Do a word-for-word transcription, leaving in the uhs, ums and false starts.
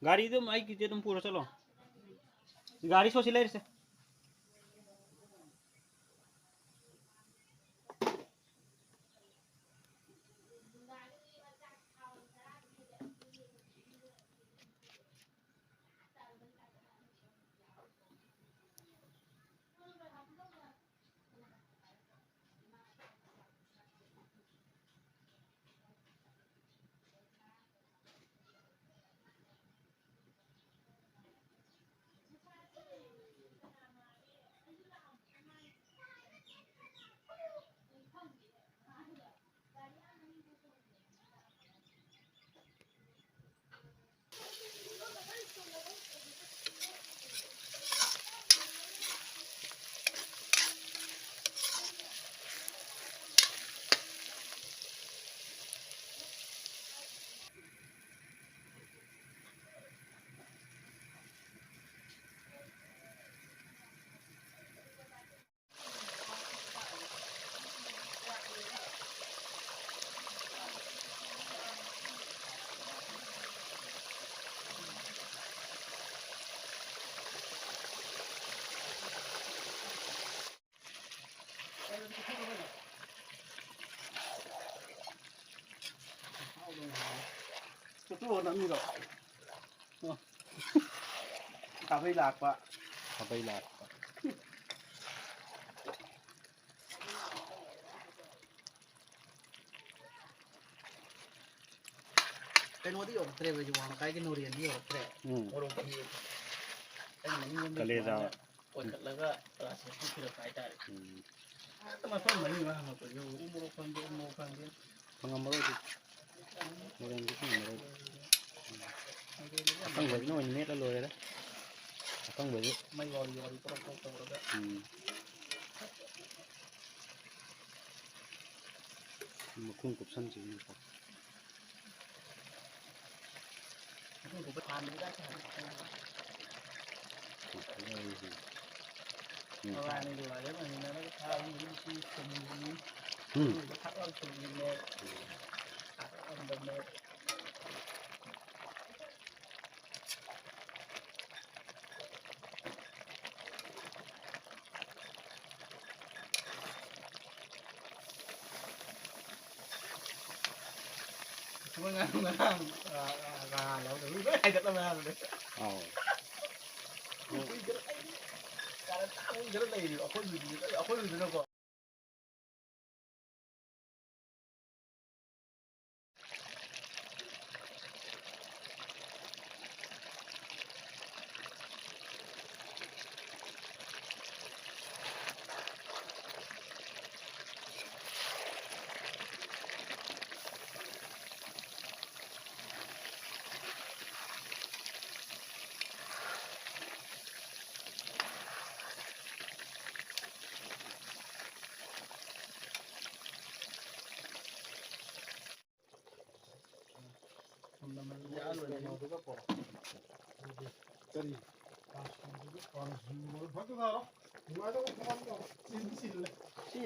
ꯒꯥꯔꯤꯗꯨꯝ ꯑꯩꯒꯤꯗꯤ ꯑꯗꯨꯝ ꯄꯨꯔ ꯆꯠꯂꯣ꯫ ꯒꯥꯔꯤ ꯁꯣꯁꯤ ꯂꯩꯔꯁꯦ꯫ ꯐꯣꯇꯣ ꯅꯝꯃꯤꯔꯣ? ꯑꯣ꯫ ꯈꯥꯕꯩ ꯂꯥꯛꯄ꯫ ꯈꯥꯕꯩ ꯂꯥꯛꯄ꯫ ꯀꯩꯅꯣꯗꯤ ꯌꯧꯔꯛꯇ꯭ꯔꯦꯕ, ꯑꯩꯁꯦ ꯋꯥꯡ ꯂꯩꯀꯥꯏꯒꯤ ꯅꯣꯔꯦꯟꯗꯤ ꯌꯧꯔꯛꯇ꯭ꯔꯦ꯫ ꯎꯝ꯫ ꯃꯣꯔꯣꯛꯀꯤ ꯑꯩꯅ ꯃꯅꯤꯡꯂꯣꯝꯗ ꯀꯂꯦꯖꯥ꯫ ꯁꯨꯃꯥꯏꯅ ꯀꯣꯏꯈꯠꯂꯒ ꯆꯥꯁꯦ ꯍꯥꯏꯔꯛꯄ ꯍꯥꯏꯇꯥꯔꯦ꯫ ꯎꯝ꯫ ꯑꯥ, ꯃꯐꯝ ꯃꯔꯤ ꯃꯉꯥ ꯍꯪꯉꯛꯄꯁꯦ, ꯎ ꯃꯣꯔꯣꯛ ꯐꯪꯗꯦ, ꯎ ꯃꯣꯔꯣꯛ ꯐꯪꯗꯦ꯫ ꯐꯪꯉꯝꯃꯔꯣꯏ ꯑꯗꯨꯗꯤ꯫ ꯅꯣꯔꯦꯟꯗꯤ ꯐꯪꯉꯝꯃꯔꯣꯏ꯫ ꯎꯝ꯫ ꯑꯀꯪꯕꯁꯤꯅ ꯑꯣꯏꯅ ꯃꯦꯠꯂ ꯂꯣꯏꯔꯦꯗ꯫ ꯑꯀꯪꯕꯁꯤ꯫ ꯃꯩ ꯋꯥꯔꯤ ꯋꯥꯔꯤ ꯄ꯭ꯔꯣꯛ ꯄ꯭ꯔꯣꯛ ꯇꯧꯔꯒ꯫ ꯎꯝ꯫ ꯃꯈꯨꯝ ꯀꯨꯞꯁꯟꯈꯤꯕꯅꯤꯀꯣ꯫ ꯎꯝ꯫ ꯎꯝ꯫ ꯃꯣꯏ ꯉꯔꯥꯡ, ꯉꯔꯥꯡ, ꯑ, ꯑ, ꯉꯍꯥꯟ ꯂꯧꯗꯕ ꯂꯣꯏ ꯍꯥꯏꯒꯠꯂꯝꯃꯦ ꯍꯥꯏꯕꯅꯦ꯫ ꯑꯧ꯫ ꯍꯨꯏꯗ ꯑꯩ ꯀꯥꯔꯟ ꯇꯥꯕ ꯍꯨꯏ ꯈꯔ ꯂꯩꯔꯤꯕ ꯑꯩꯈꯣꯏ ꯍꯨꯏꯗꯨꯅ, ꯑꯩꯈꯣꯏ ꯍꯨꯏꯗꯨꯅꯀꯣ꯫ ꯀꯔꯤ? ꯁꯤ